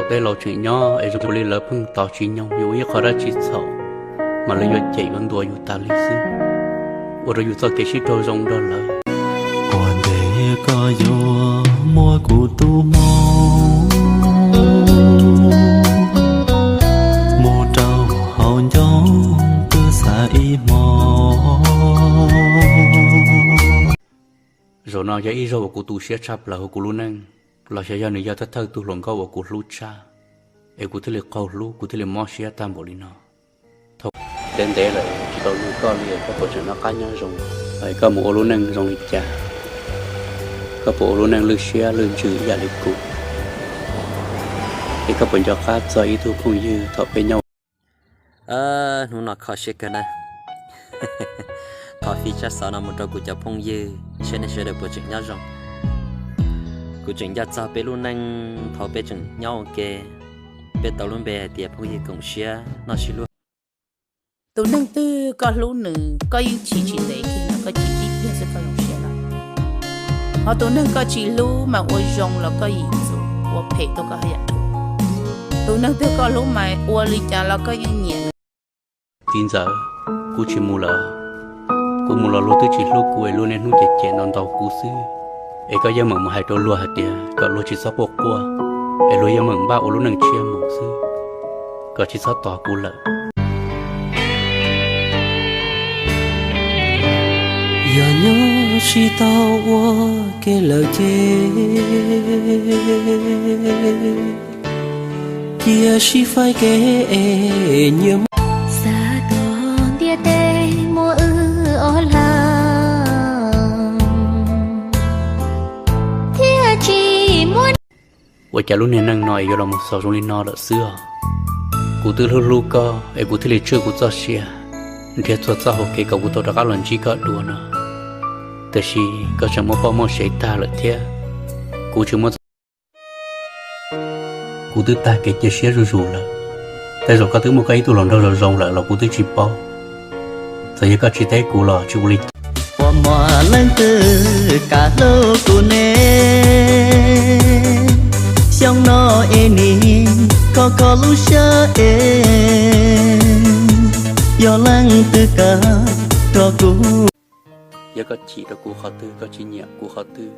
Tej laus tseem nyob es zoo li lawv pheej tos tsis nyoog yus ua ib qho dab tsi txhaum, mas lawv yuav cem yuav ntuas yus tas li xwb, ua rau yus txoj kev sib raug zoo nrog lawv. Ua ntej koj yuav muab kuv tus hmoov mus rau hauv ncoo twb xav ib hmo. Zaum no yog ib zaug uas kuv tu siab tshaj plaws hauv kuv lub neej, los xyov yog nws yog thawj thawj tug hluas nkauj uas kuv hlub tshaj, es kuv thiaj li qaug hlub, kuv thiaj li mob siab tag npaum li no. Thaum ntev ntev lawm tsis tau nug koj li, koj puas tseem noj qab nyob zoo? Koj mus ua lub neej zoo li cas? Koj puas ua lub neej lwj siab lwj ntsws ib yam li kuv? Es koj puas nco qab txog ib tug phooj ywg thaum peb nyob? Hnub no kho siab kawg na. Thov fij tsab xov no mus rau kuv cov phooj ywg, saib nej sawv daws puas tseem nyob zoo. Kuv tseem nco txog peb lub neej thaum peb tseem nyob ua ke, peb tau lub npe hais tias phooj ywg koom siab noj sib luag. Tus neeg twg koj hlub nws, koj yeej chim tsis ntev kiag los koj chim tib pliag xwb koj zoo siab lawm. Ho tus neeg koj tsis hlub mas ua zoo los koj yeej txuas, ua phem tuaj koj haj yam hlub. Tus neeg twg koj hlub mas ua li cas los koj yeej nyiam nws. Txiv ntxawm, kuv tsis mus lawm. Kuv mus los luag twb tsis hlub kuv es luag niaj hnub cem cem ntaus ntaus kuv xwb. Es koj yeej meem mus hais rau luag hais tias kom luag tsis txhob quaj quaj, es luag yeej meem npaj ua lub neej tshiab mus xwb, kom tsis txhob tos kuv lawm. Yog nyob tsis tau ua ke lawm ces cia sib faib kev es nyias mus. Xav tuaj ntiaj teb muaj wb ob leeg thiaj tsis muaj. Ua cas lub niag neej no es yuav los mus xaus zoo li no lawm xwb os? Kuv twb hlub hlub koj es kuv thiaj li tswj kuv txoj sia nrhiav txhua txoj hauv kev kom kuv tau rov qab los ntsib koj dua no, tiam sis koj tseem muaj poj muaj sev tag lawm thiab. Kuv tsis muaj, kuv twb tag kev cia siab zuj zus lawm. Tej zaum koj twb muaj koj ib tug hluas nraug zoo zoo lawm los kuv twb tsis paub. Txawm yog koj tsis teb kuv los tsis ua li cas. Puas muaj leej twg kam hlub kuv ne? Xyoo no es nim kho kho lub siab es yog leej twg kam rau kuv. Yog koj chim rau kuv qhov twg, koj tsis nyiam kuv qhov twg,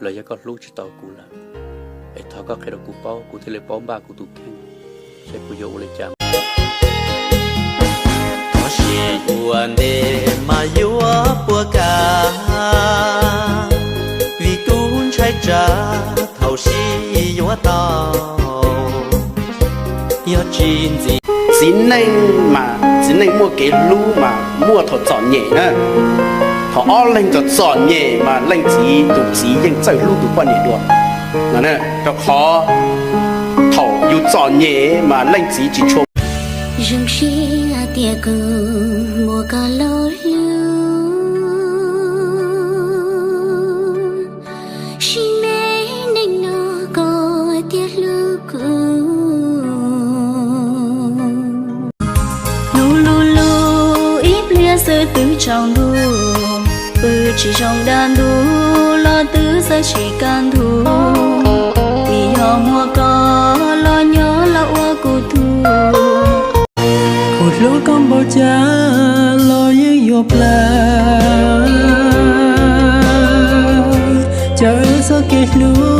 los yog koj hlub tsis tau kuv lawm, es thov koj qhia rau kuv paub, kuv thiaj li paub npaj kuv tus kheej, seb kuv yuav ua li cas. Tab sis ua ntej mas yuav puas kam, vim kuv ntshai tsam thaum sib yuav tau yog tsis ntxiv. Txiv neej mas txiv neej muaj kev hlub mas muaj thaum txom nyem na. Thaum ob leeg txom txom nyem mas leej txiv, tus txiv yeej txawj hlub tus poj niam dua. Rau qhov thaum yus txom nyem mas leej txiv tsis tshua. Zoo siab tias kuv muaj koj los hlub, sim neej neej no koj thiaj hlub kuv. Hlub hlub hlub ib pliag xwb twb tsaus ntuj, pw tsis zoo dag ntug los twb xav tsis kaj ntug, vim yog muaj koj los nyob los ua kuv tug. Kuv hlub koj npaum cas los yeej yuav plam, caw wb txoj kev hlub